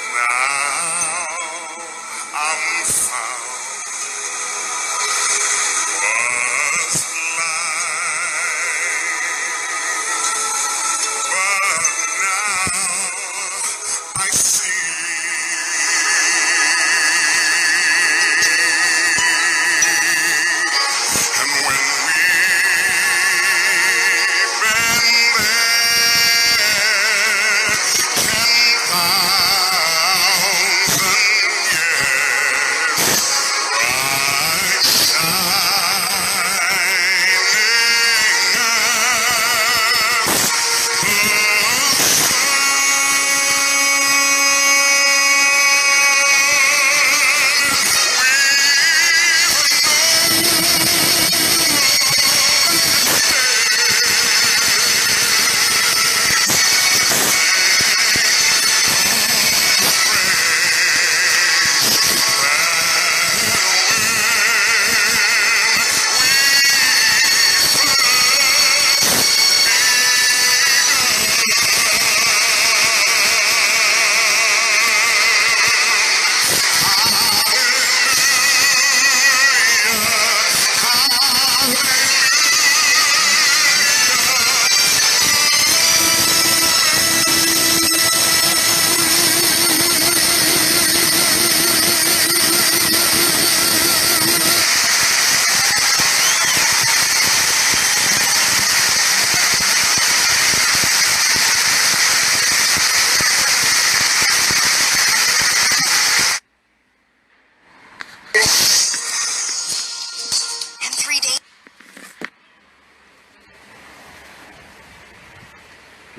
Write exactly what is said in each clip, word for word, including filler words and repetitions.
Now I'm found was blind, but now I see. And when we've been there ten thousand years, bright shining as the sun,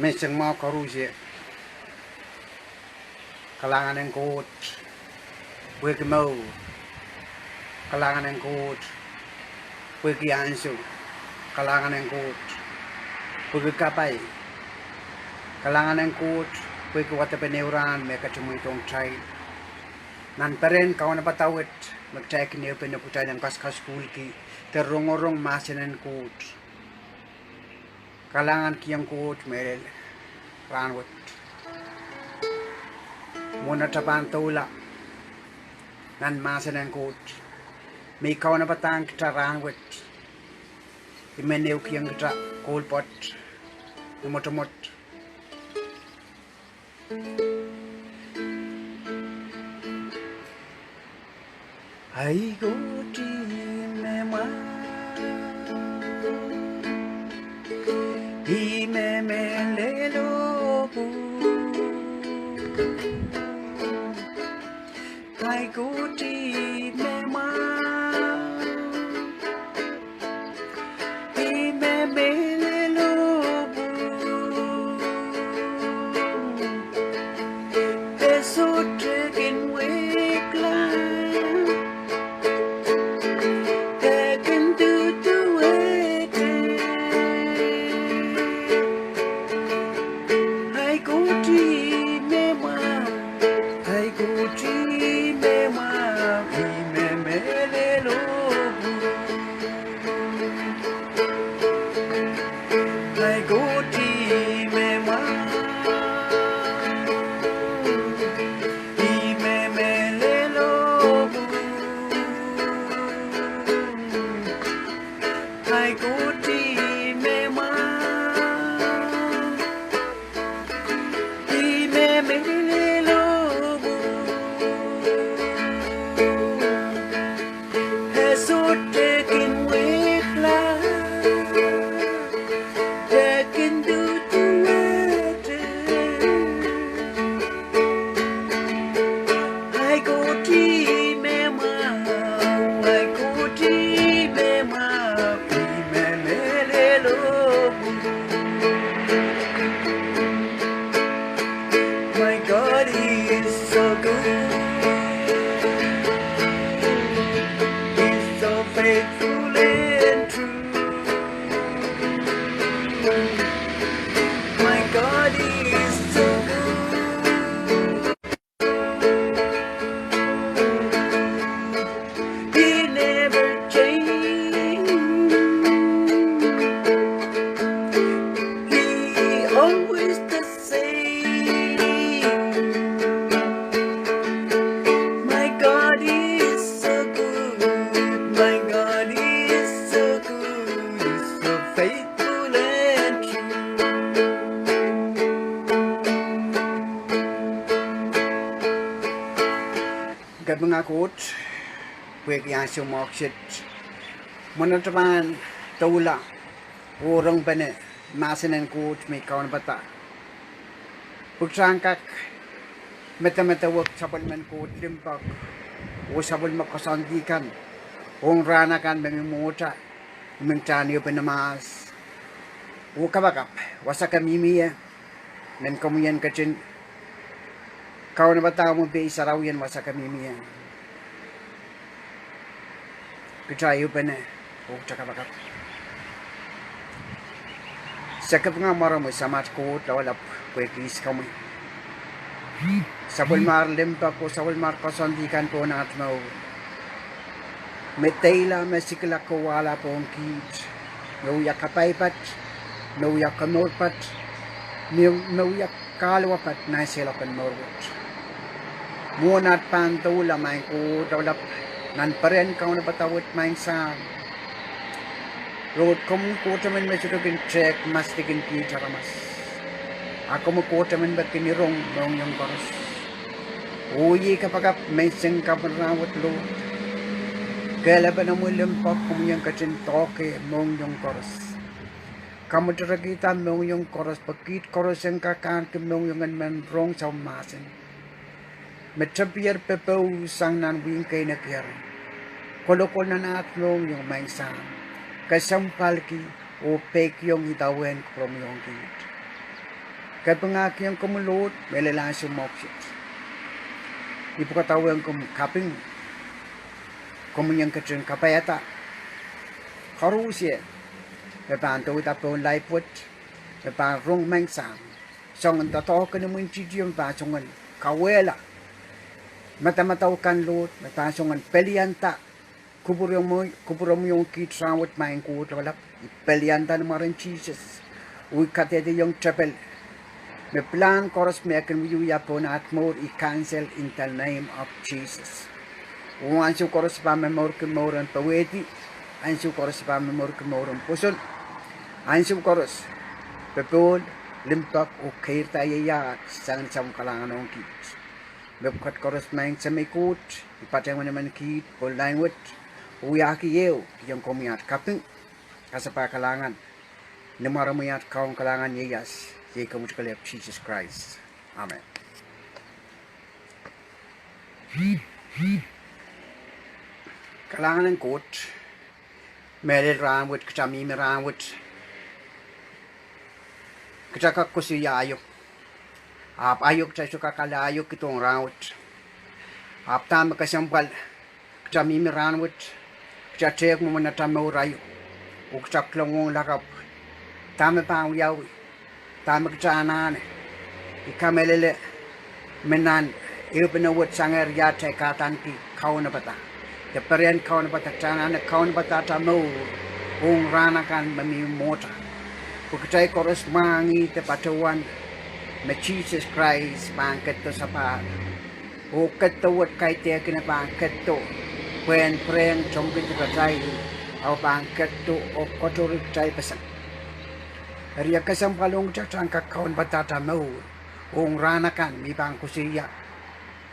Menseng mwahu koaros, kalahngan en Koht pwehki mour, kalahngan en Koht pwehki ansou, kalahngan en Koht pwehki kapai, kalahngan en Koht pwehki wadepen ehu rahn me ketin mweidohng kitail. Nan peren kaunopada wet me kitail kin ehupene pwuhtail en kaskasukuhlki de rongorong mahsen en Koht. Kalahngankihong Koht mehlel rahn wet. Mwohn atail pahn doula nan mahsen en Koht me I kaunopadahng kita rahn wet, I men ehukihong kita koul pwoat ni mwotomwot. Ahi Koht ih me mwahu, ih me mehlelo pwung. Ahi Koht ih me mwahu, ih me mehlelo pwung. E sohte kin wehkla, e kin duduwehte. Ahi Koht ih me mwahu, ahi Koht ih me mwahu, ih me mehlelo pwung. Ahi Koht ih me mwahu, ih me mehlelo pwung. Ahi Koht ih me mwahu, ih me mehlelo pwung. E sohte kin wehkla, e kin duduwehte. Ahi Koht ih me mwahu, ahi Koht ih me mwahu, ih me mehlelo pwung. My God is so good. He's so faithful and true. My God is so good. He never changes. He always the same. Kapinga Koht, pwehki ansou mwahu kiset, mwohnatail pahn doula oh rongpene mahsen en Koht me kaunopada, pwe kitail en kak medemedewe sapwellimen Koht limpoak oh sapwellime koasoandi kan ong rahn akan me mi mwohtail, imwin kitail en ehupene mahs oh kapakap wasa ke mihmi ie, men komwi en ketin kaunopada omw pei sarawi en wasa ke mihmi ie. Kitail ehupene oh kitail kapakap. Se kapinga mwaromwi Samat Koht Lapalap, pwehki ihs komwi. Sapwellimomwi limpoak oh sapwellimomwi koasoandi kan pohn aht mour, me deila, me sikila, kawehla pohn kiht, me wia kapaipat, me wia komour pat, me, me wia kahluwa pat nan seiloak en mour wet. Mwohn aht pahn doula, Maing Koht Lapalap, nan perehn kaunopada wet, Maing Sahm, Lord, komwi Koht emen me sohte kin tehk maslikin kiht aramas, a komwi Koht emen me kin rong mohngiong koaros. Oh iei kapakap menseng kapw en rahn wet, Lord, kehlepen omwi limpoak komwi en ketin doahke mohngiong koaros. Kamwetirekihda mohngiong koaros, pwe kiht koaros en kak ahneki mohngiong en men rong sapwm mahsen me tepier popohl sang nan wihk keinekiero. Kolokol nan aht mohngiong, Maing Sahm, kesempwalki oh peikiong idawehn kupwuromwi ong kiht. Kapingahkiong komwi Lord, mehlel ansou mwahu kiset. I pwukadawehn komwi kaping, komwi en ketin kapaiada koaros me pahn douda pohn laip wet, me pahn rong, Maing Sahm, soangen doadoahk en imwintihti me pahn song en kawehla madamadau kan, Lord, me pahn song en pelianda kupwuromwi, kupwuromwi ong kiht rahn wet, Maing Koht Lapalap. I pelianda ni mwaren Sises. Oh I kadehdehiong tepel me pilahn koaros me e kin wiewia pohn aht mour, I cancel in the name of Jesus. Oh ansou koaros I pahn momourki mour en powehdi, ansou koaros I pahn momourki mour en pwoson, ansou koaros popohl, limpoak oh keirda ieiaht sang ni sapwm kalahngan ong kiht. Mepwukat koaros, Maing Semei Koht, I patehng emenemen kiht online wet, oh wiahki ehu ong komwi aht kaping, kasapahl, kalahngan, ni mwaromwi aht Kaun kalahngan ieias, iei komwi kelehpw Sises Krais. Amen. Kalahngan en Koht, mehlel rahn wet, kitail mihmi rahn wet, kitail kak koasoia aio, ahpw aio kitail sohte kak ale aio kidohng rahn wet. Ahpw dahme kesempwal, kitail mihmi rahn wet, kitail tehk mwomwen atail mour aio, oh kitail kilang ong lakapw dahme pahn wiawi, dahme kitail anahne. I kamehlele me nan ehupene wet sangehr ia atail kahdaneki kaunopada, de perehn kaunopada, kitail anahne kaunopada atail mour ong rahn akan me mi mwohtail, pwe kitail koaros mwahngih de patohwan me Sises Krais pahn ketido sapahl, oh ketido wet kaidehkin e pahn ketido pwehn pwurehng tomwkidipatail, oh pahn ketido oh koatouri kitail peseng. Eri e kesempwal ong kitail en kak kaunopada atail mour ong rahn akan me I pahn koasoia.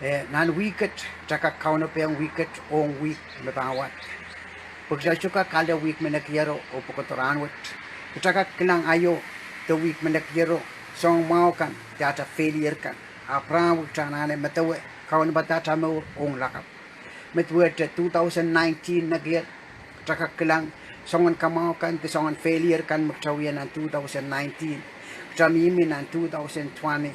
Eh, nan wihk et kitail kak kaunopehiong wihk et ong wihk me pahn wadek, pwe kitail sohte kak ale wihk me nekiero oh pwukoa rahn wet. Kitail kak kilang aio de wihk me nekiero, soangen mwahu kan de atail failure kan, ahpw rahn wet kitail anahne medewe kaunopada atail mour ong lakapw. Me duwehte two thousand nineteen nekier, kitail kak kilang soangen kamwahu kan de soangen failure kan me kitail wia nan two thousand nineteen. Kitail mihmi nan two thousand twenty,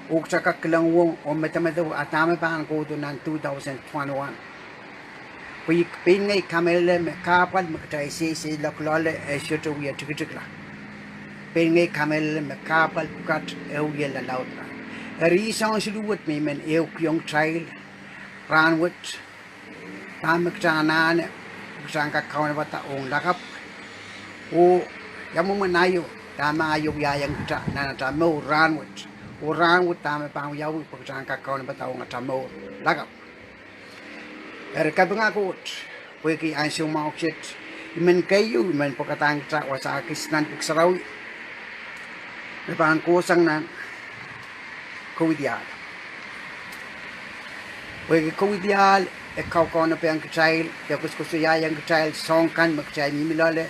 oh kitail kak kilang wong oh medemedewe dahme pahn kohdo nan two thousand twenty-one. Pwe I, pein ngehi kamehlele me kahpwal me kitail sehse loalloale e sohte wie tikitikla. Pein ngehi kamehlele me kahpwal pwukat e wie lalaudla. Eri soangen siluh wet me I men ehukihong kitail rahn wet, dahme kitail anahne pwe kitail en kak kaunopada ong lakapw, oh ia mwomwen aio, dahme aio wiahiong kitail nan atail mour rahn wet, oh rahn wet dahme pahn wiawi pwe kitail en kak kaunopada ong atail mour lakapw. Eri kapinga Koht, pwehki ansou mwahu kiset, I men keieu, I men pwekadahng kitail wasa kis nan pwuhk sarawi me pahn kohsang nan Kaudiahl. Pwehki kowediahl e kaukaunopohng kitail, de koasokoasoiaiong kitail soahng kan me kitail mihmi loale,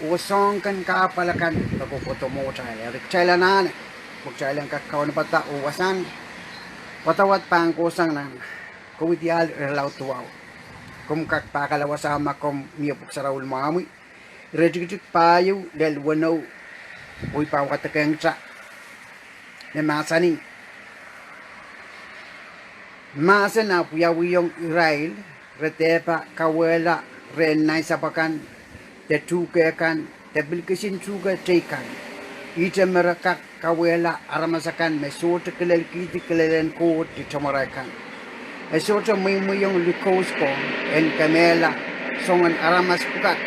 oh soahng kan kahpwal akan me kohkohdo mwohtail. Eri kitail anahne, pwe kitail en kak kaunopada oh wasahn wadawad pahn kohsang nan kowediahl irelaud duwau. Komw kak pahkala wasao ma komw mie Pwuhk Sarawi mwohmwi. Iretikitik pahieu lel weneu, oh I pahn wadekohngte, me mahsanih: Mahsen ahpw wiawihong irail, re dehpa kawehla rehn nansapw akan, de tuhke kan, de pil kisin tuhke teikan, ihte me re kak kawehla aramas akan me sohte kilelkihdi kilelen Koht ni tomwarail kan. E sohte mweimweiong likousko en kemehla soangen aramas pwukat,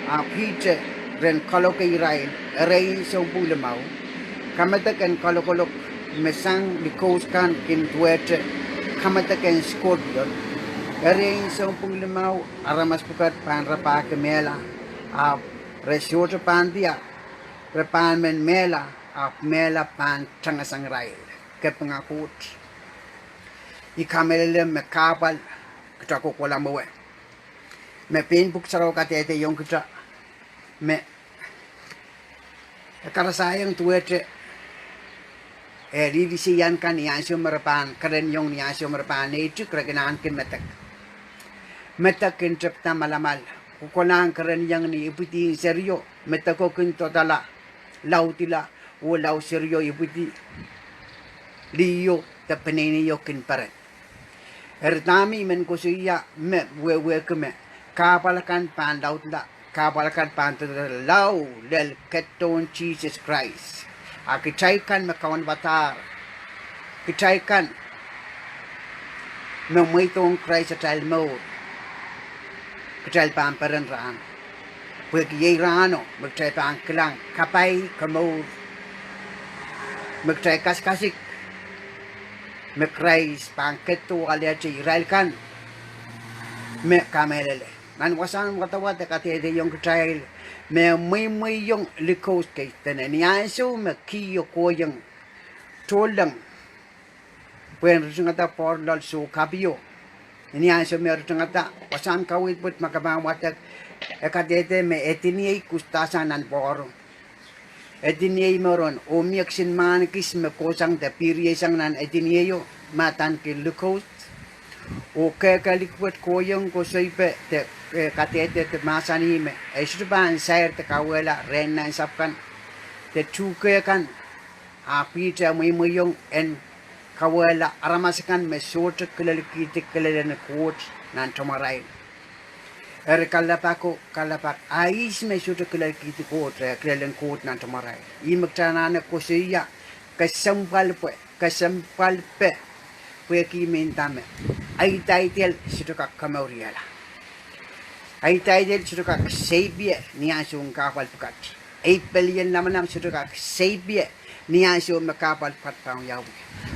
ahpw ihte ren kaloke irail, erein sounpwong limau, kamedek en kalokolok me sang likous kan kin duwehte kamedek en scorpion, erein sounpwong limau aramas pwukat pahn rapahki mehla, ahpw re sohte pahn diar, re pahn men mehla, ahpw mehla pahn tangasang irail. Kapinga Koht. I kamehlele me kahpwal kitail kohkohla mwowe, me pein Pwuhk Sarawi kadehdehiong kitail, me e karasaiong duwehte eh, lihliseian kan ni ansou me re pahn kereniong, ni ansou me re pahn neitik, re kin ahneki medek. Medek kin tepda malamal. Kohkohlahng kereniong ni ipwidi serio, medeko kin dodala, laudila, oh lao serio, ipwidi, liho, de peneineio kin peren. Eri dahme I men koasoia me wehwehki me kahpwal akan pahn laudila, kahpwal akan pahn doadoahk lao lel ketidohn Sises Krais. A kitail kan me kaunopadahr, kitail kan me mweidohng Krais atail mour, kitail pahn peren rahno. Pwehki iei rahno me kitail pahn kilang kapai, komour, me kitail kasikasik me Krais pahn ketido alehdi irail kan me kamehlele. Nan wasahn wadawad e kadehdehiong kitail me mweimweiong likousko, dene ni ansou me kihong kohiong tohnleng pwehn ritingada poarloal soh kapio, ni ansou me ritingada, wasahn kaweid wet me ke pahn wadek, e kadehde me ediniei kusdahsang nan poaro. Ediniei moron, oh mie kisin mahn kis me kohsang de pirieisang nan edinieio, me adaneki likous. Oh kehkehlik wet kohiong koasoipe de, eh, kadehde de mahsanih me e sohte pahn sair de kawehla rehn nansapw kan, de tuhke kan, ahpw ihte mweimweiong en kawehla aramas akan me sohte kilelkihdi kilelen Koht nan tomwarail. Eri kalelapak ko, kalelapak a ihs me sohte kilelkihdi Koht, eh, kilelen Koht nan tomwarail? Ih me kitail anahne koasoia kesempwalpwe, kesempwalpe, pwehki I men nda me ei title sohte kak komouriehla. Ei title sohte kak seipie ni ansoun kahpwal pwukat. Ei pelien lamalam sohte kak seipie ni ansou me kahpwal pwukat pahn wiawi.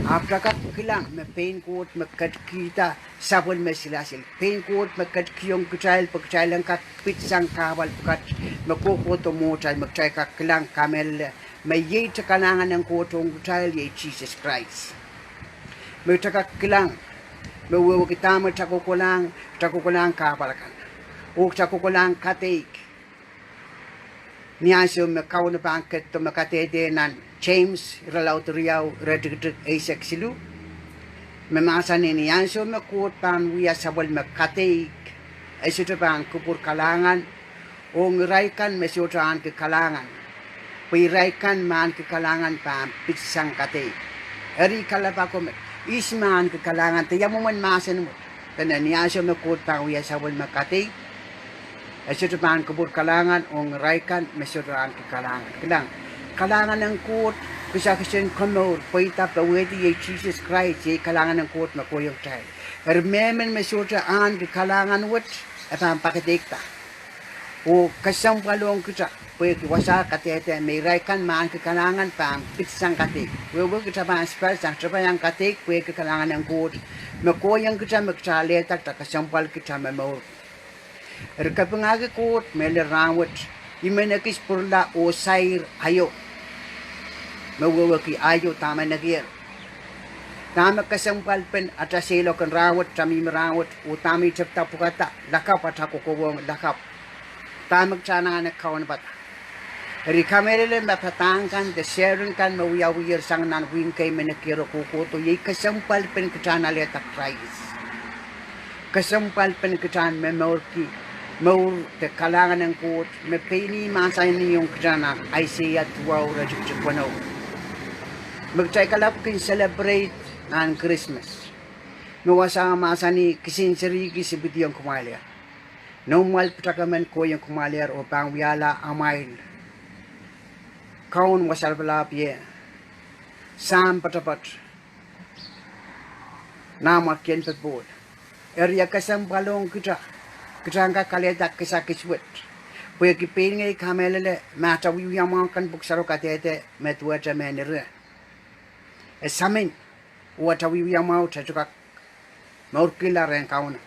Ahpw kitail kak kilang me pein Koht me ketikihda sapwellime silasil, pein Koht me ketikihong kitail pwe kitail en kak pitsang kahpwal pwukat me kohkohdo mwohtail, me kitail kak kilang, kamehlele, me ieite kalahngan en Koht ong kitail iei Sises Krais. Me kitail kak kilang, me wehwehki dahme kitail kohkohlahng, kitail kohkohlahng kahpwal akan, oh kitail kohkohlahng kadeik. Ni ansou me Kauno pahn ketido, me kadehde nan James irelaud riau, iretikitik eisek siluh, me mahsanih ni ansou me Koht pahn wia sapwellime kadeik, e sohte pahn kupwur kalahngan ong irail kan me sohte ahneki kalahngan, pwe irail kan me ahneki kalahngan pahn pitsang kadeik. Eri kalelapak ko me, ihs me ahneki kalahngan, de ia mwomwen mahsen wet? Dene ni ansou me Koht pahn wia sapwellime kadeik, e sohte pahn kupwur kalahngan ong irail kan me sohte ahneki kalahngan. Kilang, kalahngan en Koht, kisakis en komour, pweida, powehdi iei Sises Krais, iei kalahngan en Koht me kohiong kitail. Eri mehmen me sohte ahneki kalahngan wet, e pahn pakadeikda oh kesempwal ong kitail, pwehki wasa kadehde me irail kan me ahneki kalahngan pahn pitsang kadeik. Wehwehki kitail pahn spel sang, kitail pahn iang kadeik pwehki kalahngan en Koht me kohiong kitail me kitail alehda, kitail kesempwalki kitail momour. Eri kapingahki Koht me lel rahn wet. I men ekis pwurala oh sair aio, me wehwehki aio, dahme I nekier. Dahme kesempwalpen atail seiloak en rahnwet, atail mihmi rahnwet, oh dahme I tepda pwukada, lakapw atail kokohwong lakapw. Dahme kitail anahne kaunopada. Eri I kamehlele me padahk kan de sharing kan me wiawiher sang nan wihk kei me nekiero kohkohdo iei kesempwalpen kitail en alehda Krais. Kesempwalpen kitail en momourki mour de kalahngan en Koht me pein ih mahsanihong kitail nan Aiseia duwau iretikitik weneu, me kitail kalapw kin celebrate nan Krismas. Me wasa mahsanih, Kisin serihki, se pidiongi kumwailehr. Noumwail pwutaka men kohieng kumwailehr oh pahn wiahla amwail Kaun Wasa Lapalahpie, Sahm poatopoat, Nanmwarkien Popohl. Eri e kesempwal ong kitail, kitail en kak alehda kisakis wet. Pwehki pein ngehi kamehlele me atail wiewia mwahu kan Pwuhk Sarawi kadehde me duwehte mehn ire, e samin, oh atail wiewia mwahu kitail sohte kak mourkihla rehn Kauno.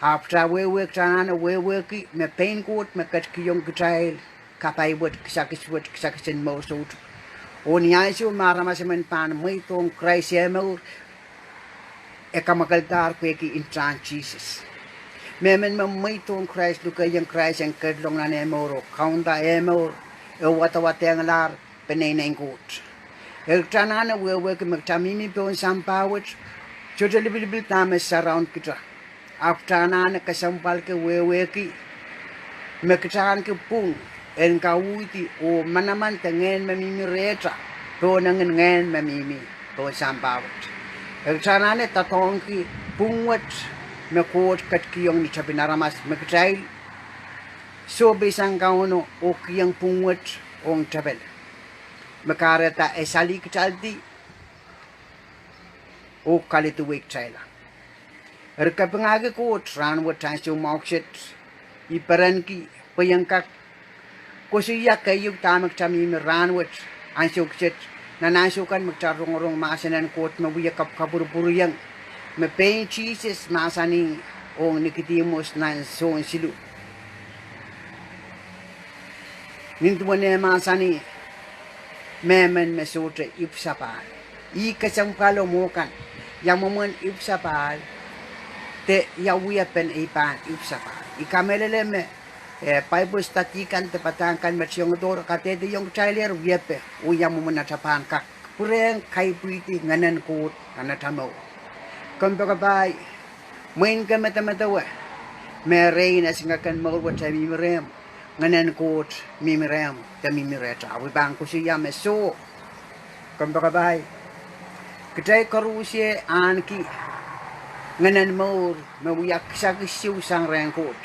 Ahpw kitail wehwehki, kitail anahne wehwehki me pein Koht me ketikihong kitail kapai wet, kisakis wet, kisakis en mour soutuk. Oh ni ansou me aramas emen pahn mweidohng Krais eh mour, e kamwakeldahr pwehki ntahn Sises. Mehmen me mweidohng Krais, lukehiong Krais en ketilong nan eh mour oh kaunda eh mour, e wadawadenglahr peneinei en Koht. Eri kitail anahne wehwehki me kitail mihmi pohn sampah wet, sohte lipilipil dahme surround kitail. Ahpw kitail anahne kesempwalki wehwehki me kitail ahneki pwung en kauhdi oh manaman de ngehn me mihmi rehtail pohn engin ngehn me mihmi pohn sampah wet. Eri kitail anahne doadoahngki pwung wet me Koht ketikihong ni tepin aramas me kitail sohpeisang Kauno oh kihong pwung wet ong tepel, me kahrehda e sali kitaildi oh kaliduwei kitailla. Eri kapingahki Koht rahnwet ansou mwahu kiset, I perenki pwe I en kak koasoia keieu dahme kitail mihmi rahnwet ansou kiset, nan ansou kan me kitail rongorong mahsen en Koht me wie kapwkapwurpwuriong, me pein Sises mahsanih ong Nikodihmus nan Sohn siluh. Nin duwen eh mahsanih, mehmen me sohte ipwsapahl. Ih kesempwalo mwo kan, ia mwomwen ipwsapahl, de ia wiepen ei pahn ipwsapahl. I kamehlele me, eh, Bible study kan de padahk kan me tiongdohr kadehdehiong kitail ehr wiepe, oh ia mwomwen atail pahn kak pwurehng kaipwihdi Ngehnen Koht nan atail mour. Kompoakepahi, mwein ke medemedewe me erein esingek en mour wet e mihmi rehmw, Ngehnen Koht mihmi rehmw de mihmi rehtail. I pahn koasoia me soh. Kompoakepahi, kitail koaros ahneki ngehnen mour me wia kisakis ehu sang rehn Koht.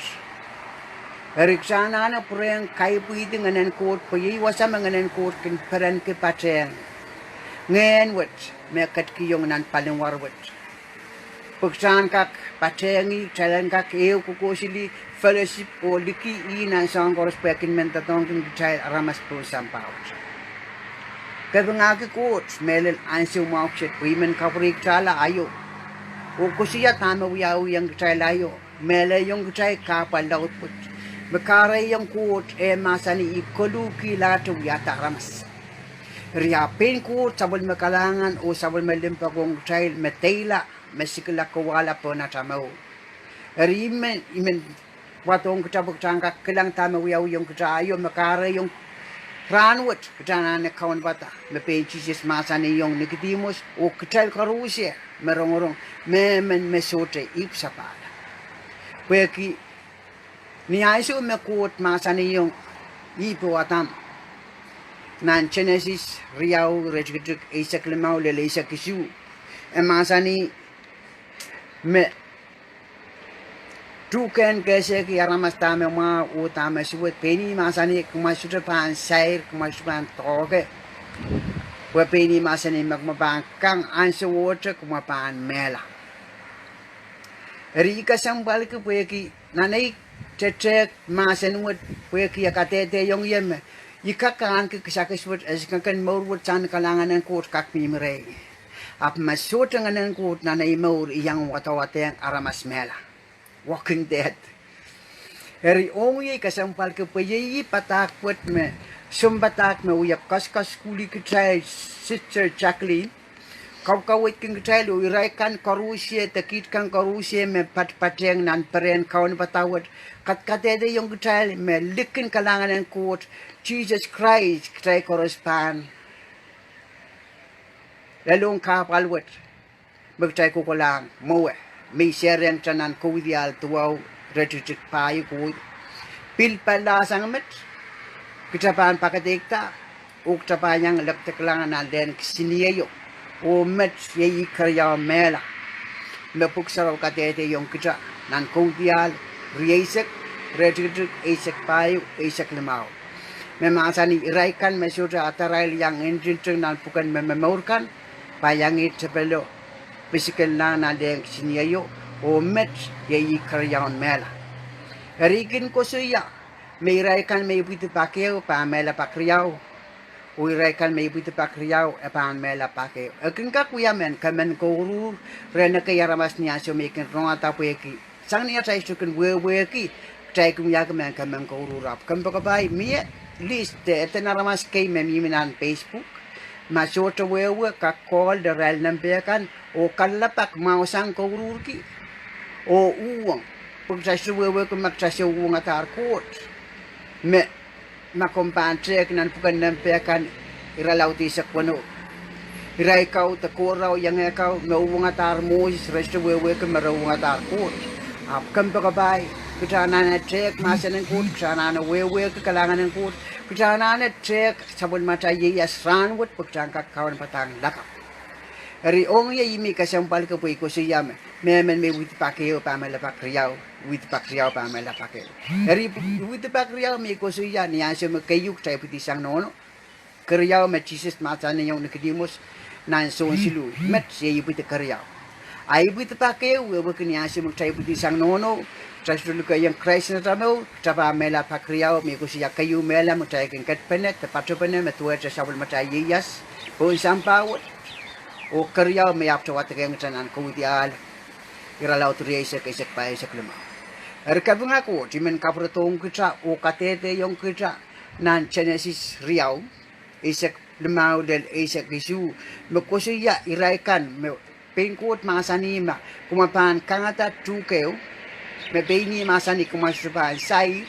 Eri kitail anahne pwurehng kaipwihdi Ngehnen Koht pwe iei wasa me Ngehnen Koht kin perenki patehng ngehn wet me ketikihong nan paliwar wet, pwe kitail en kak patehngih, kitail en kak ehu kokohseli fellowship oh likih ih nan soahng koaros pwehki men doadoahngki kitail aramas pohn sampah wet. Kapingahki Koht mehlel ansou mwahu kiset pwe I men kapwurehkitailla aio oh koasoia dahme wiawihong kitail aio, mehlehiong kitail kahpwal laud wet, me kahrehiong Koht eh mahsanih I koluhkihlahte wiahda aramas. Eri ah pein Koht sapwellime kalahngan oh sapwellime limpoak ong kitail me deila, me sikila, kowahla pohn atail mour. Eri I men, I men wadohng kitail pwe kitail en kak kilang dahme wiawihong kitail aio me kahrehiong rahnwet kitail anahne kaunopada me pein Sises mahsanihong Nikodihmus oh kitail koaros me rongorong, mehmen me sohte ipwsapahl. Pwehki ni ansou me Koht mahsanihong Ihp oh Adam nan Senesis riau iretikitik eisek limau lel eisek isuh, e mahsanih me tuhkehn kehsehki aramas dahme mwahu oh dahme suwed, pein ih mahsanih, kumwa sohte pahn sair, kumwa sohte pahn doahke, pwe pein ih mahsanih me kumwa pahn kang ansowohte kumwa pahn mehla. Eri I kesempwalki pwehki nan ei tehtehk mahsen wet pwehki e kadehdehiong ie me I kak ahneki kisakis wet, esingek en mour wet sang ni kalahngan en Koht kak mihmi rehi. Ahpw ma sohte Ngehnen Koht nan ei mour, I iang wadawadehng aramas mehla. Walking dead. Eri ong ie I kesempwalki pwe iei padahk wet me, sounpadahk me wie koasoakoasoakoahlih kitail Sister Jacqueline, kaukaweidkin kitail oh irail kan koaros, de kiht kan koaros me patpatehng nan perehn kaunopada wet, kadkadehdehiong kitail me likin kalahngan en Koht, Sises Krais, kitail koaros pahn lelohng kahpwal wet me kitail kohkohlahng mwowe, me I sehrehng kitail nan Kaudiahl duwau, iretikitik pahieu. Pil pali sang met, kitail pahn pakadeikada, oh kitail pahn iang lekdekla nan lehn kisiniei, oh met iei keriau mehla me Pwuhk Sarawi kadehdehiong kitail nan Kaudiahl rieisek, iretikitik eisek pahieu, eisek limau, me mahsanih, irail kan me sohte adarail iang ntingting nan pwuken me momour kan, pahn iang tepelo pisikenlahng nan lehn kisiniei, oh met iei keriau mehla. Eri I kin koasoia me irail kan me ipwidi pak ehu pahn mehla pak riau, oh irail kan me ipwidi pak riau e pahn mehla pak ehu. E kin kak wia mehn kemen kouruhr rehn ekei aramas ni ansou me I kin rongada pwehki sang ni atail sohte kin wehwehki, kitail kin wiahki mehn kemen kouruhr. Ahpw kompoakepahi, mie list de eden aramas kei me mihmi nan Facebook, ma sohte wehwe kak call irail nempe kan oh kalelapak mwahu sang kouruhrki oh uhwong, pwe kitail sohte wehwehki me kitail soh uhwongadahr Koht. Me ma komw pahn tehk nan pwuken nempe kan, irelaud eisek weneu, irail kau de kohrau ienge kau me uhwongadahr Moses, re sohte wehwehki me re uhwongadahr Koht. Ahpw kompoakepahi, kitail anahne tehk mahsen en Koht, kitail anahne wehwehki kalahngan en Koht, kitail anahne tehk sapwellimatail ieias rahnwet pwe kitail en kak kaunopadahng lakapw. Eri ong ie I mih kesempwalki pwe I koasoia me mehmen me ipwidi pak ehu pahn mehla pak riau, ipwidi pak riau pahn mehla pak ehu. Eri ipwidi pak riau me I koasoia ni ansou me keieu kitail ipwidi sang nohno, keriau me Sises mahsanihong Nikodihmus nan Sohn siluh, met iei ipwidi keriau. A ipwidi pak ehu wehwehki ni ansou me kitail ipwidi sang nohno, kitail sohte lukehiong Krais nan atail mour, kitail pahn mehla pak riau, me I koasoia keieu mehla me kitail kin ketpene de patopene me duwehte sapwellimatail ieias pohn sampah wet, oh keriau me I ahpwtehn wadekehng kitail nan Kaudiahl irelaud rieisek, eisek pahieu, eisek limau. Eri kapinga Koht, I men kapwuredohng kitail oh kadehdehiong kitail nan Senesis riau, eisek limau lel eisek isuh, me koasoia irail kan me pein Koht mahsanih ma kumwa pahn kangada tuhkehu, me pein ih mahsanih kumwa sohte pahn sair,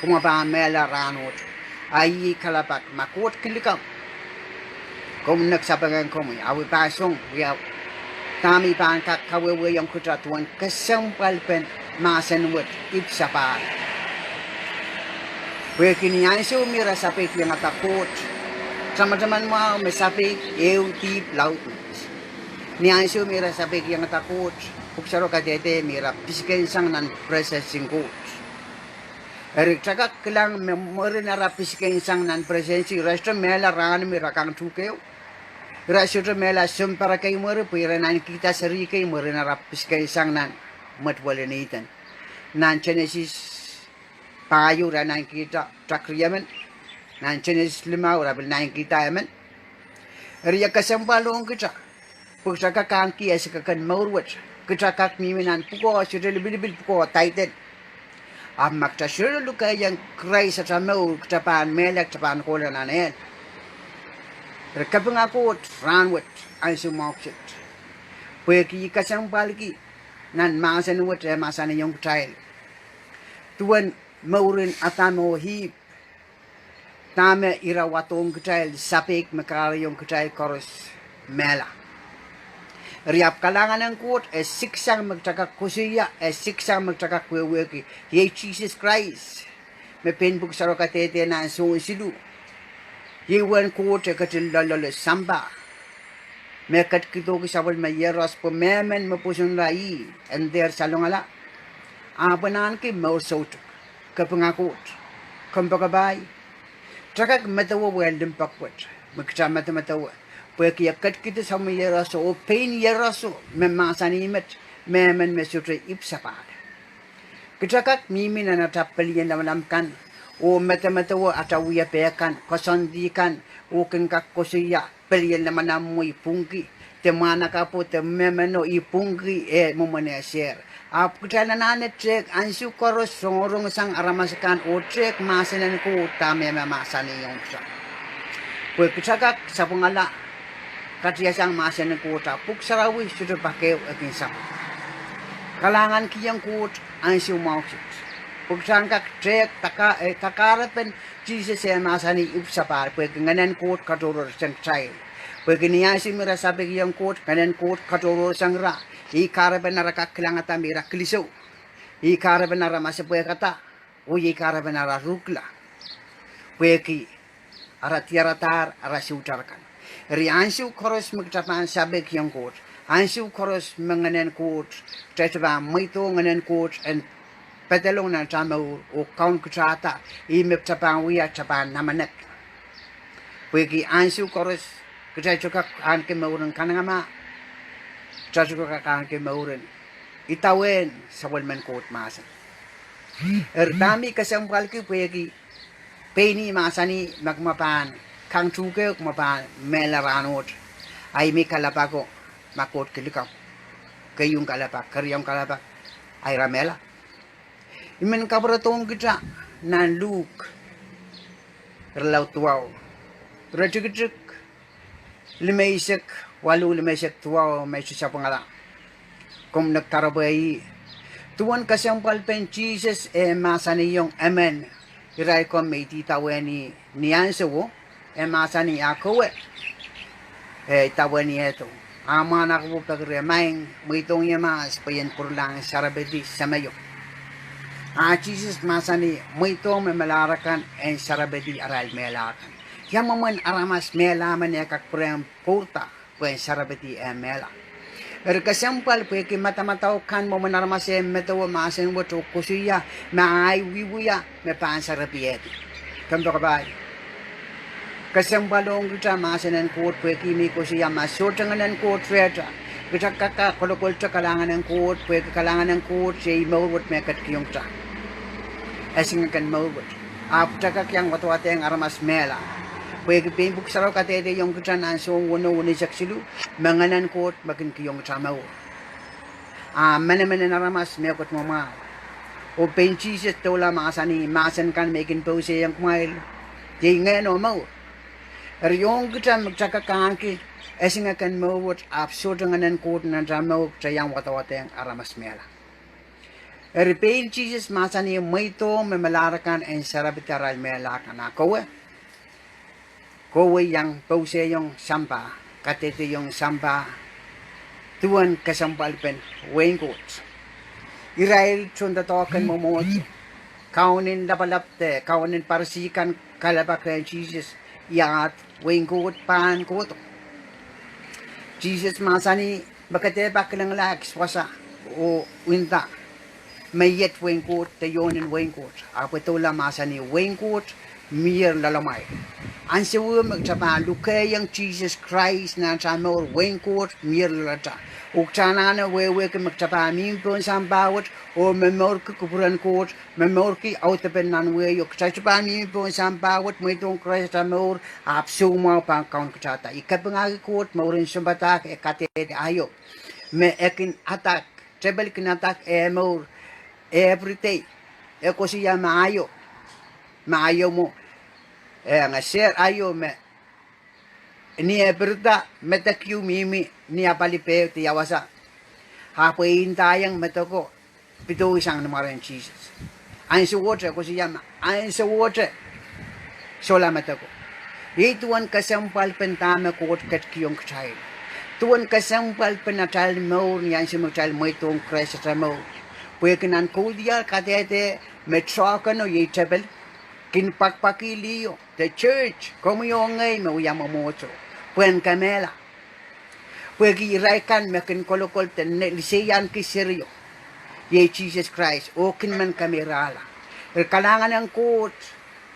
kumwa pahn mehla rahnwet. A iei kalelapak, ma Koht kin likamw, komw nek sapengehng komwi, ahi pahn song wia dahme I pahn kak kawehwehiong kitail duwen kesempwalpen mahsen wet ipwsapahl. Pwehki ni ansou me ira sapeik iangada Koht, tamataman mwahu me sapeik ehu dihp laud. Ni ansou me ira sapeik iangada Koht, Pwuhk Sarawi kadehde me ira pisikensang nan presensin Koht. Eri kitail kak kilang me mwurin ara pisikensang nan presensi, ira sohte mehla rahno me ira kang tuhkehu. Ira sohte mehla sounpar kei mwuri pwe ira naitikihda seri kei mwurin ara pisikensang nan mwetuwelen Ihden. Nan Senesis pahieu ira naitikihda tak riemen. Nan Senesis limau ira pil naitikihda emen. Eri e kesempwal ong kitail, pwe kitail kak ahneki esekeken mour wet. Kitail kak mihmi nan pwukoa sohte lipilipil, pwukoa title. Ahpw ma kitail sohte lukehiong Krais atail mour, kitail pahn mehla, kitail pahn kohla nan ehl. Eri kapinga Koht rahnwet, ansou mwahu kiset, pwehki I kesempwalki nan mahsen wet e mahsanihong kitail duwen mouren Adam oh Ihp, dahme ira wadohng kitail, sapeik me kahrehiong kitail koaros mehla. Eri ahpw kalahngan en Koht e siksang me kitail kak koasoia, e siksang me kitail kak wehwehki, iei Sises Krais, me pein Pwuhk Sarawi kadehde nan Sohn siluh, iei uwen Koht e ketin loalloale sampah, me ketikihdohki sapwellime iehros pwe mehmen me pwosonla ih en dehr salongala, ahpw en ahneki mour soutuk. Kapinga Koht, kompoakepahi, kitail kak medewe wehn limpoak wet me kitail medemedewe, pwehki e ketikihdo sapwellime iehroso oh pein iehroso me mahsanih met, mehmen me sohte ipwsapahl. Kitail kak mihmi nan atail pelien lamalam kan oh medemedewe atail wiepe kan, koasoandi kan, oh kin kak koasoia pelien lamalam mwo ipwungki, de mwahnakapwo de memeno ipwungki, eh, mwomwen eh sehr. Ahpw kitail anahne tehk ansou koaros rongorong sang aramas akan oh tehk mahsen en Koht dahme e mahsanihong kitail, pwe kitail kak sapwungala katiasang mahsen en Koht, a Pwuhk Sarawi sohte pak ehu e kin sapwung. Kalahngankihong Koht ansou mwahu kiset. Pwe kitail en kak tehk daka, eh, dakahrepen Sises eh mahsanih ipwsapahl, pwehki Ngehnen Koht katohrohrsang kitail. Pwehki ni ansou me ira sapeikiong Koht, Ngehnen Koht katohrohrsang ira. Iei kahrepen ara kak kilangada me ira kilisou. Iei kahrepen ara masepwehkada. Oh iei kahrepen ara ruhkla. Pwehki ara diaradahr ara soutar kan. Eri ansou koaros me kitail pahn sapeikiong Koht, ansou koaros me Ngehnen Koht, kitail pahn mweidohng Ngehnen Koht en pedolong nan atail mour oh kaun kitailda, ih me kitail pahn wia, kitail pahn namenek. Pwehki ansou koaros kitail sohte kak ahneki mouren kanengamah, kitail sohte kak ahneki mouren idawehn sapwellimen Koht mahsen. Eri dahme I kesempwalki pwehki pein ih mahsanih me kumwa pahn kang tuhke, kumwa pahn mehla rahnoht, a I mih kalapako, ma Koht kin likamw. Keieu kalap, keriau kalap, a ira mehla. I men kapwuredohng kitail nan Luk irelaud duwau, iretikitik limeisek waluh, limeisek duwau, me I sohte sapwungala. Komw nek doaropwe ih. Duwen kesempwalpen Sises eh mahsanihong emen irail ko me idawehn ih ni ansouo, e mahsanih, a kowe, eh, idawehn ih ehu. A mwahnakapwo peki reh, Maing, mweidohng ie mahs pwe I en pwuralahng sarepedi semeio. A Sises mahsanih, mweidohng me mehlahro kan en sarepedi arail mehla kan. Ia mwomwen aramas mehla men eh kak pwurehng pourda pwehn sarepedi eh mehla? Eri kesempwal pwehki madamadau kan mwomwen aramas eh medewe mahsen wet oh koasoia me ahi wiewia me pahn sarepehdi. Kompoakepahi. Kesempwal ong kitail mahsen en Koht pwehki mih koasoia ma sohte Ngehnen Koht rehtail, kitail kak kolokolte kalahngan en Koht pwehki kalahngan en Koht iei mour wet me ketikihong kitail. Esingek en mour wet. Ahpw kitail kak iang wadawadehng aramas mehla. Pwehki pein Pwuhk Sarawi kadehdehiong kitail nan Sohn weneu, weneisek siluh, me Ngehnen Koht me kin kihong kitail mour. A menemenen en aramas mehkot me mwahu. Oh pein Sises doula mahsanih, mahsen kan me I kin pousehiong kumwail iei ngehn oh mour. Eri ong kitail me kitail kak ahneki esingek en mour wet ahpw sohte Ngehnen Koht nan atail mour, kitail iang wadawadehng aramas mehla. Eri pein Sises mahsanih mweidohng me mehlahro kan en sarepedi arail mehla kan, a kowe, kowe iang pousehiong sampah, kadehdehiong sampah, duwen kesempwalpen wehin Koht. Irail tohndoadoahk en mwomwohdiso, kaunen lapalap de kaunen Parisi kan kalapakehng Sises, iahd wehin Koht pahn kohdo. Sises mahsanih, me ke dehr pak kilengla ekis wasa oh nda me iet wehin Koht de iohn en wehin Koht, ahpw e doula mahsanih wehin Koht mier loalamwail. Ansouo me kitail pahn lukehiong Sises Krais nan atail mour, wehin Koht mier loalatail. Oh kitail anahne wehwehki me kitail pahn mihmi pohn sampah wet oh momourki kupwuren Koht, momourki audepen nan wehio, kitail sohte pahn mihmi pohn sampah wet, mweidohng Krais atail mour, ahpw soumwahu pahn kaun kitailda. I kapingahki Koht mouren sounpadahk e kadehde aio, me e kin adak, tepel kin adak eh mour everyday. E koasoia me aio, me aio mwo, eh, ngeser aio me ni e pirida, medek ieu mihmi ni apali peh de ia wasa, ahpw e ndaiong medeko pidoisang ni mwaren Sises. Ansowohte, koasoia me ansowohte sohla medeko. Iei duwen kesempwalpen dahme Koht ketikihong kitail. Duwen kesempwalpen atail mour ni ansou me kitail mweidohng Krais atail mour. Pwehki nan Kaudiahl kadehde me tohkeno iei tepel, kin pwakpwakih liho, de church, komwi oh ngehi me wia mwomwohdiso, pwehn kemehla. Pwehki irail kan me kin kolokol de ne- liseiahnki serio, iei Sises Krais, oh kin men kemeirahla. Eri kalahngan en Koht,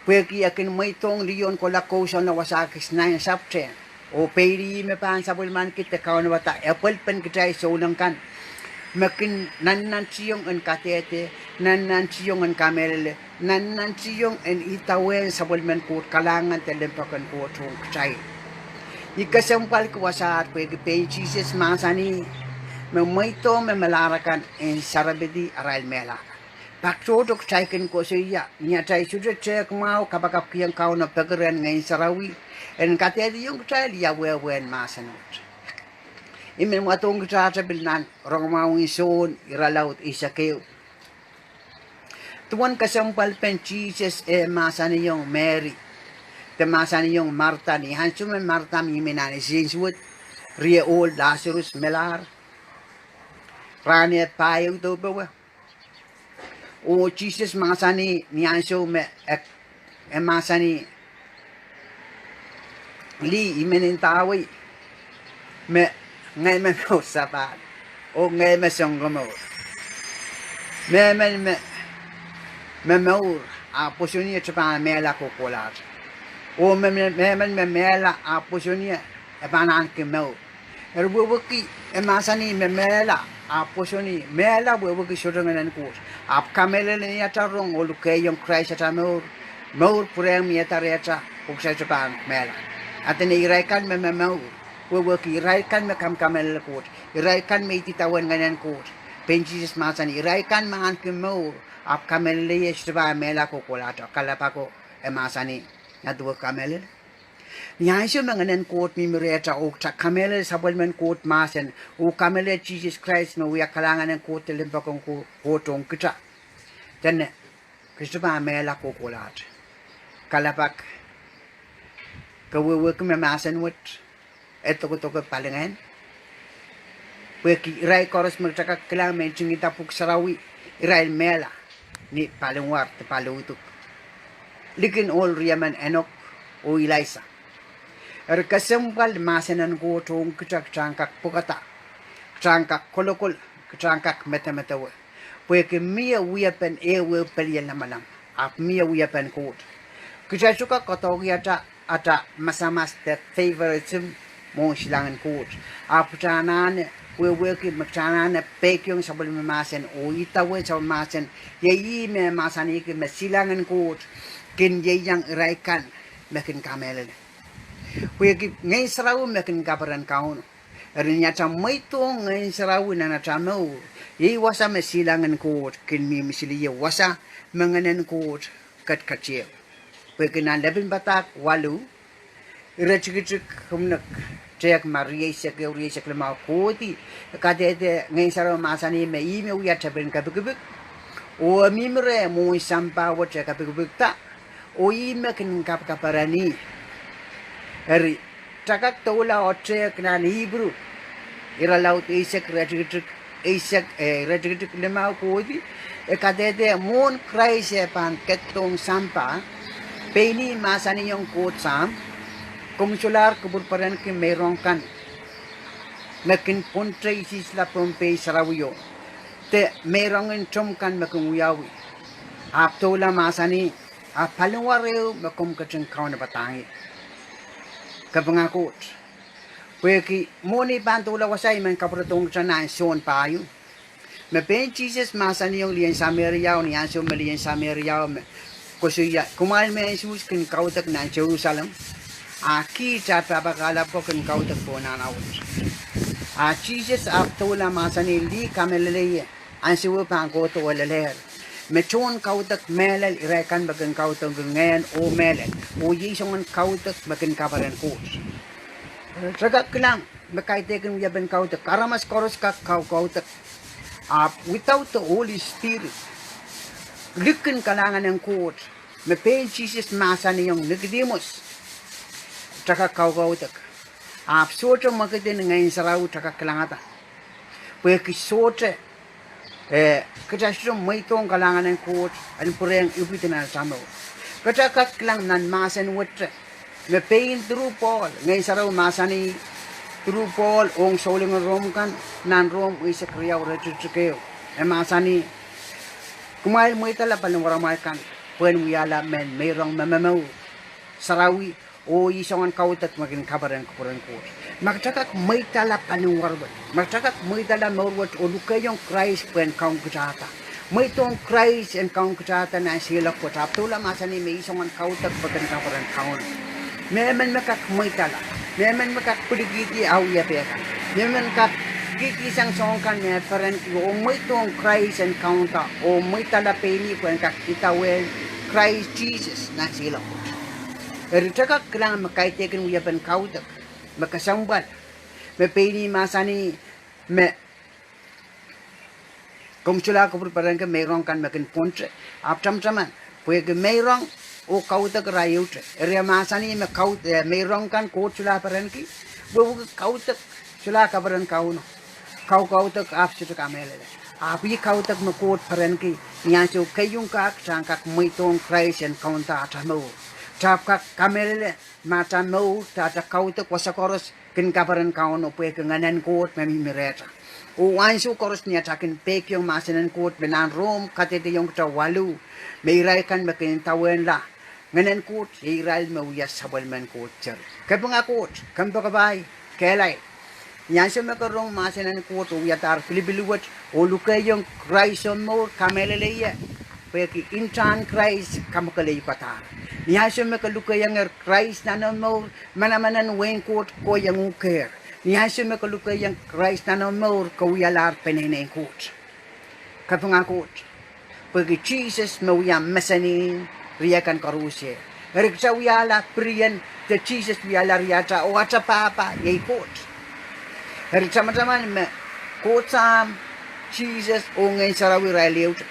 pwehki e kin mweidohng liho en kohla kousoan wasa kis nan sapwtehn. Oh pein ih me pahn sapwellimaniki de kaunopada epwelpen kitail souleng kan, me kin nannantihong en kadehde, nannantihong en kamehlele, nannantihong en idawehn sapwellimen Koht, kalahngan de limpoak en Koht ong kitail. I kesempwalki wasaht pwehki pein Sises mahsanih me mweidohng me mehlahro kan en sarepedi arail mehla kan. Pak tohto kitail kin koasoia, ni atail sohte tehk mwahu kapakapkihong Kauno peki rehn Ngehn Sarawi, En kadehdehiong kitail ia wehwehn mahsen wet. I men mwadong kitail pil nan Rongamwahu en Sohn iralaud eisek ehu. Duwen kesempwalpen Sises e mahsanihong Meri, de mahsanihong Martha, ni ansou me Martha mihmi nan insensuwed, rie ohl Lasarus melahr, rahn eh pahieu de powe. Oh Sises mahsanih ni ansou me e, e mahsanih, Lih, I men ndawei me ngehi me mour sapahl, oh ngehi me sounkomour. Mehmen me, me mour, ah pwoson ie te pahn mehla kohkohlahte. Oh me, me, mehmen me mehla, ah pwoson ie e pahn ahneki mour. Eri wehwehki, e mahsanih me mehla, ah pwoson ie, mehla wehwehki sohte ngehnen Koht. Ahpw kamehlele ni atail rong oh lukehiong Krais atail mour, mour pwurehng mihda rehtail, pwe kitail te pahn mehla. A dene irail kan me, me mour, wehwehki irail kan me kamkamehlele Koht, irail kan me idawehn ngehnen Koht. Pein Sises mahsanih, irail kan me ahneki mour, ahpw kamehlele ie, sohte pahn mehla kohkohlahte. Kalapako, e mahsanih, ia duwe kamehlele? Ni ansou me ngehnen Koht mihmi rehtail oh kitail kamehlele sapwellimen Koht mahsen, oh kamehlele Sises Krais me wia kalahngan en Koht de limpoak en Ko-, Koht ong kitail, dene kitail te pahn mehla kohkohlahte. Kalapak, ke wehwehki me mahsen wet e dokedoke palingehn? Pwehki irail koaros me kitail kak kilang me ntingihda Pwuhk Sarawi, irail mehla ni paliwar de paliuduk, likin ohl riemen Enok oh Ilaisa. Eri kesempwal mahsen en Koht ong kitail, kitail en kak pwukada, kitail en kak kolokol, kitail en kak medemedewe. Pwehki mie wiepen ehu ehu pelien lamalam, ahpw mie wiepen Koht. Kitail sohte kak koadoahki atail, atail masamas de favoritism mwohn silangin Koht. Ahpw kitail anahne wehwehki me kitail anahne peikiong sapwellime mahsen oh idawehn sapwellime mahsen, iei ih me mahsanihki me silangin Koht kin ieiang irail kan me kin kamehlele. Pwehki Ngehn Sarawi me kin kaperen Kauno. Eri ni atail mweidohng Ngehn Sarawi nan atail mour, iei wasa me silangin Koht kin mihmi sili, iei wasa me ngehnen Koht ketiket ie. Pwehki nan Lepin Padahk waluh, iretikitik kumwail nek tehk ma rieisek ehu, rieisek limau kohdi, e kadehde Ngehn Sarawi mahsanih me ih me wia tepin kepikipik, oh e mihmi reh mwohn sampah wet e kepikipikda, oh ih me kin kapkaperen ih. Eri, kitail kak doula oh tehk nan Ipru iralaud eisek, iretikitik eisek, eh, iretikitik limau kohdi, e kadehde mwohn Krais e pahn ketidohng sampah, pein ih mahsanihong Koht Sahm, komw solahr kupwurperenki meirong kan me kin pwonte isihsla pohn pein sarawio, de meirong en tomw kan me kin wiawi. Ahpw doula mahsanih, a paliwar ehu me komw ketin kaunopadahng ie. Kapinga Koht. Pwehki mwohn I pahn doula wasa, I men kapwuredohng kitail nan Sohn pahieu, me pein Sises mahsanihong lien Sameriao, ni ansou me lien Sameriao me koasoia, kumwail mehn Suhs kin kaudok nan Serusalem, a kiht, a pahpa kahlap ko kin kaudok pohn nan wet. A Sises ahpw doula mahsanih, Lih, kamehlele ie, ansou pahn kohdo e lelehr, me tohn kaudok mehlel irail kan me kin kaudokki ngehn oh mehlel, oh iei soangen kaudok me kin kaperen Koht. Re kak kilang me kaidehkin wiepen kaudok, aramas koaros kak kaukaudok. Ahpw without the Holy Spirit, likin kalahngan en Koht, me pein Sises mahsanihong Nikodihmus, kitail kak kaukaudok. Ahpw sohte mwekid en Ngehn Sarawi kitail kak kilangada. Pwehki sohte, eh, kitail sohte mweidohng kalahngan en Koht en pwurehng ipwidi nan atail mour. Kitail kak kilang nan mahsen wet, me pein through Pohl, Ngehn Sarawi mahsanih through Pohl ong soulengen Rom kan, nan Rom eisek riau, iretikitik ehu, e mahsanih, Kumwail mweidala paliwaramwail kan pwehn wiahla mehn meirong me momour sarawi, oh ih soangen kaudok me kin kaperen kupwuren Koht. Ma kitail kak mweidala paliwar wet, ma kitail kak mweidala mour wet oh lukehiong Krais pwehn kaun kitailda, mweidohng Krais en kaun kitailda nan seiloak wet, ahpw doula mahsanih me ih soangen kaudok me kin kaperen Kauno. Mehmen me kak mweidala, mehmen me kak pwilikihdi ah wiepe kan, mehmen kak kihkihsang soahng kan me e perenki oh mweidohng Krais en kaunda oh mweidala pein ih pwehn kak idawehn Krais Sises nan seiloak wet. Eri ke kak kilang me kaidehkin wiepen kaudok me kesempwal, me pein ih mahsanih me komw solahr kapwurperenki meirong kan me kin pwonte. Ahpw tamataman, pwehki meirong oh kaudok ira ehute. Eri e mahsanih me kaud-, eh, meirong kan Koht solahr perenki, wehwehki kaudok solahr kaperen Kauno. Kaukaudok ahpw sohte kamehlele. Ahpw ih kaudok me Koht perenki, ni ansou keieu kak, kitail en kak mweidohng Krais en kaunda atail mour. Kitail ahpw kak kamehlele me atail mour, atail kaudok wasa koaros kin kaperen Kauno pwehki Ngehnen Koht me mihmi rehtail. Oh ansou koaros ni atail kin peikiong mahsen en Koht me nan Rom kadehdehiong kitail waluh, me irail kan me kin idawehnla Ngehnen Koht, iei irail me wia sapwellimen Koht seri. Kapinga Koht, kompoakepahi kehlail. Ni ansou me ke rong mahsen en Koht oh wiadahr pilipil wet oh lukehiong Krais omw mour, kamehlele ie, pwehki ntahn Krais kamwakelei padahr. Ni ansou me ke lukehiong Krais nan omw mour, manaman en wehin Koht kohieng uhk kehr. Ni ansou me ke lukehiong Krais nan omw mour, ke wialahr peneinei en Koht. Kapinga Koht, pwehki Sises me wia mesen en riei kan koaros. Eri kitail wiahla pirien de Sises wiahla riatail oh atail pahpa iei Koht. Eri tamataman me Koht Sahm, Sises oh Ngehn Sarawi irail ehute.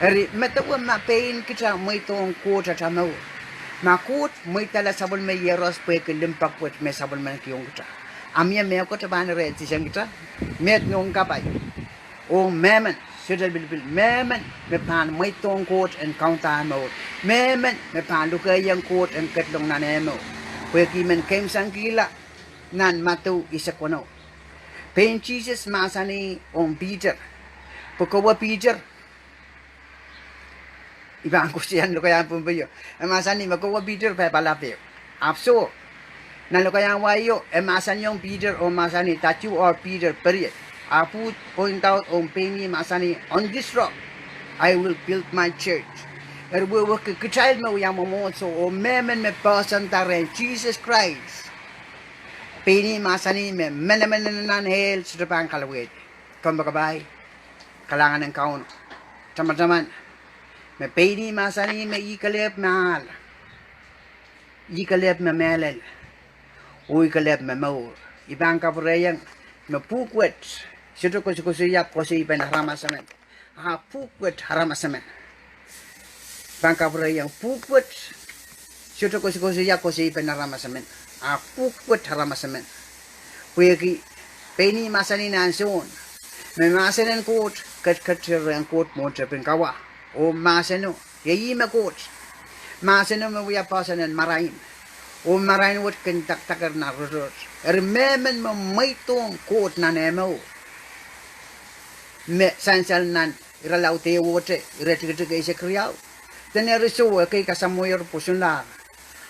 Eri medewe ma pein kitail mweidohng Koht atail mour, ma Koht mweidala sapwellime iehros pwehki limpoak wet me sapwellimaniki ong kitail, a mie mehkot e pahn ire edisang kitail? Meid nohn kapai oh mehmen, sohte pilipil, mehmen me pahn mweidohng Koht en kaunda eh mour, mehmen me pahn lukehiong Koht en ketilong nan eh mour, pwehki I men keimwsangkihla nan Madiu eisek weneu. Pein Sises mahsanih ong Piter, pwe kowe Piter, I pahn koasoia nan lokaiahn Pohnpeio, e mahsanih me kowe Piter, pahpa lap ehu. Ahpw soh, nan lokaiahn wai o e mahsanihong Piter oh mahsanih, that you are Peter, period. Ahpw uhd oh ndaud ong pein ih mahsanih, on this rock I will build my church. Eri wehwehki kitail me wia mwomwohdiso oh mehmen me poahsoanda rehn Sises Krais, pein ih mahsanih me menemenen nan ehl sohte pahn kalowehdi. Kompoakepahi, kalahngan en Kauno. Tamataman me pein ih mahsanih me ih kelehpw me ahl, ih kelehpw me mehlel, oh ih kelehpw me mour. I pahn kapwurehiong me pwuhk wet sohte koasokoasoia koasoi pen aramas emen, a pwuhk wet aramas emen. Pahn kapwurehiong pwuhk wet sohte koasokoasoia koasoi pen aramas emen, a pwuhk wet aramas emen. Pwehki pein ih mahsanih nan Sohn me mahsen en Koht ketiket rehn Koht mwohn tepin kawa, oh mahseno iei ihme Koht. Mahseno me wia poahsoan en marain, oh marain wet kin dakdaker nan rotorot. Eri mehmen me mweidohng Koht nan eh mour, me sansal nan Irelaud ehuohte iretikitik eisek riau, dene eri soh, ekei kasamwoher pwosonlahr,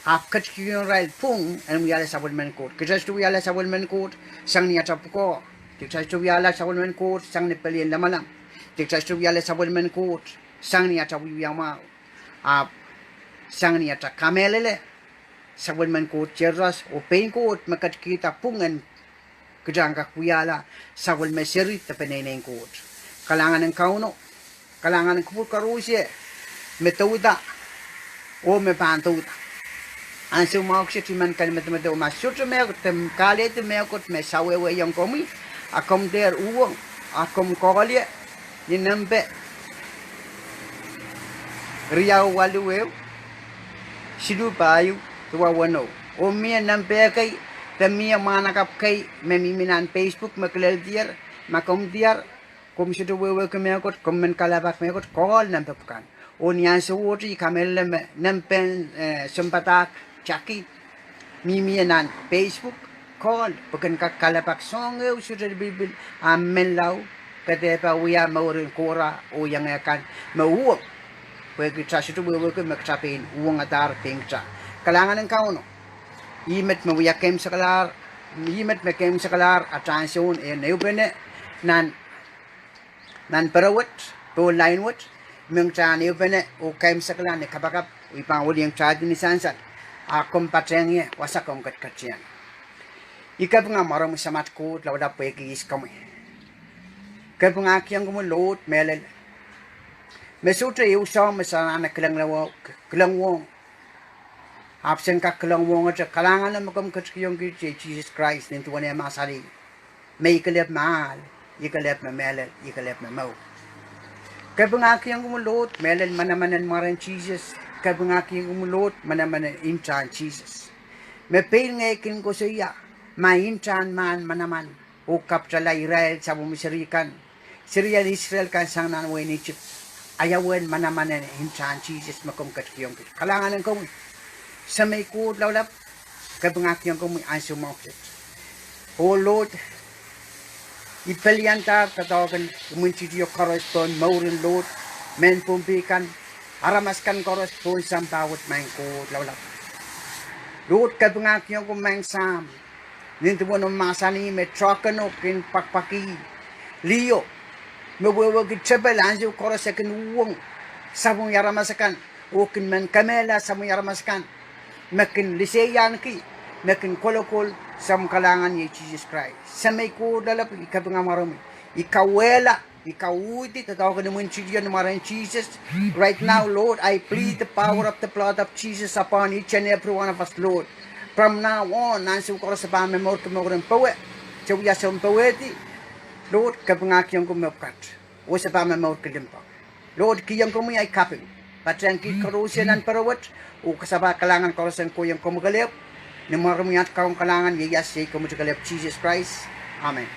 ahpw ketikihong irail pwung en wiahla sapwellimen Koht. Kitail sohte wiahla sapwellimen Koht sang ni atail pwukoa. Kitail sohte wiahla sapwellimen Koht sang ni pelien lamalam. Kitail sohte wiahla sapwellimen Koht sang ni atail wiewia mwahu, ahpw sang ni atail kamehlele sapwellimen Koht seri oh pein Koht me ketikihda pwung en kitail en kak wiahla sapwellime seri de peneinei en Koht. Kalahngan en Kauno, kalahngan en kupwur koaros me douda oh me pahn douda. Ansou mwahu kiset I men kin medemedewe ma sohte mehkot, de kalehdi mehkot me sawehwehiong komwi, a komw dehr uhwong, a komw call ie ni nempe riau waluh ehu siluh pahieu duwau weneu. Oh mie nempe kei, de mie mwahnakapw kei me mihmi nan Facebook me kileldier. Ma komw diar, komw sohte wehwehki mehkot, komw men kalelapak mehkot, call nempe pwukan. Oh ni ansouohte I kamehlele me nempen, eh, sounpadahk Jackie mihmi nan Facebook, call pwe ken kak kalelapak soahng ehu sohte lipilipil, a menlau, ke dehpa wia mouren Kora oh ienge kan me uhwong. Pwehki kitail sohte wehwehki me kitail pein uhwongadahr pein kitail. Kalahngan en Kauno. Ih met me wia keimwsekelahr, ih met me keimwsekelahr atail Sohn en ehupene nan, nan pere wet, online wet, me kitail en ehupene oh keimwsekala ni kapakap, oh I pahn wilieng kitaildi ni sansal, a komw patehng ie wasa komw ketiketieng. I kapinga mwaromwi Samat Koht lapalap pwehki ihs komwi. Kapingahkiong komwi Lord mehlel, me sohte ehu soahng me se anahne kilenglahng, kilenglahng Ahpw sen kak kilang mwohngete, kalahngan me komw ketikihong kiht, iei Sises Krais, nin duwen eh mahsanih me I kelehpw me ahl, I kelehpw me mehlel, I kelehpw me mour. Kapingahkiong komwi Lord, mehlel manaman en mwaren Sises. Kapingahkiong komwi Lord, manaman en ntahn Sises. Me pein ngehi kin koasoia, ma ntahn mahn manaman oh kapitala irail sapwellime seri kan, serien Israel kan sang nan wehin Isip, iei uwen manaman en ntahn Sises me komw ketikihong kiht. Kalahngan en komwi, Semei Koht Lapalap, kapingahkiong komwi ansou mwahu kiset. Oh Lord, I peliandahr doadoahk en imwintihtio koaros pohn mouren Lord, mehn Pohnpei kan, aramas kan koaros pohn sampah wet, Maing Koht Lapalap. Lord, kapingahkiong komwi Maing Sahm, nin duwen omw mahsanih me tohkeno kin pwakpwakih liho, me wehwehki tepel ansou koaros e kin uhwong sapwung aramas akan, oh kin men kemehla sapwung aramas akan, me kin liseiahnki, me kin kolokol sapwung kalahngan, iei Sises Krais. Semei Koht Lapalap, I kapinga mwaromwi, I kauwehla, I kauhdi doadoahk en imwintihtio ni mwaren Sises. Right now, Lord, I plead the power of the blood of Jesus upon each and every one of us, Lord. From now on, ansou koaros se pahn momourki mouren powe, se wia sounpowehdi, Lord, kapingahkiong komwi mepwukat, oh se pahn momourki limpoak. Lord, kihong komwi ahi kaping patehng kiht koaros nan pere wet, oh kasapahl kalahngan koaros en kohiong komwi kelehpw. Ni mwaromwi at Kaun kalahngan, ieias iei komwiti kelehpw Sises Krais. Amen.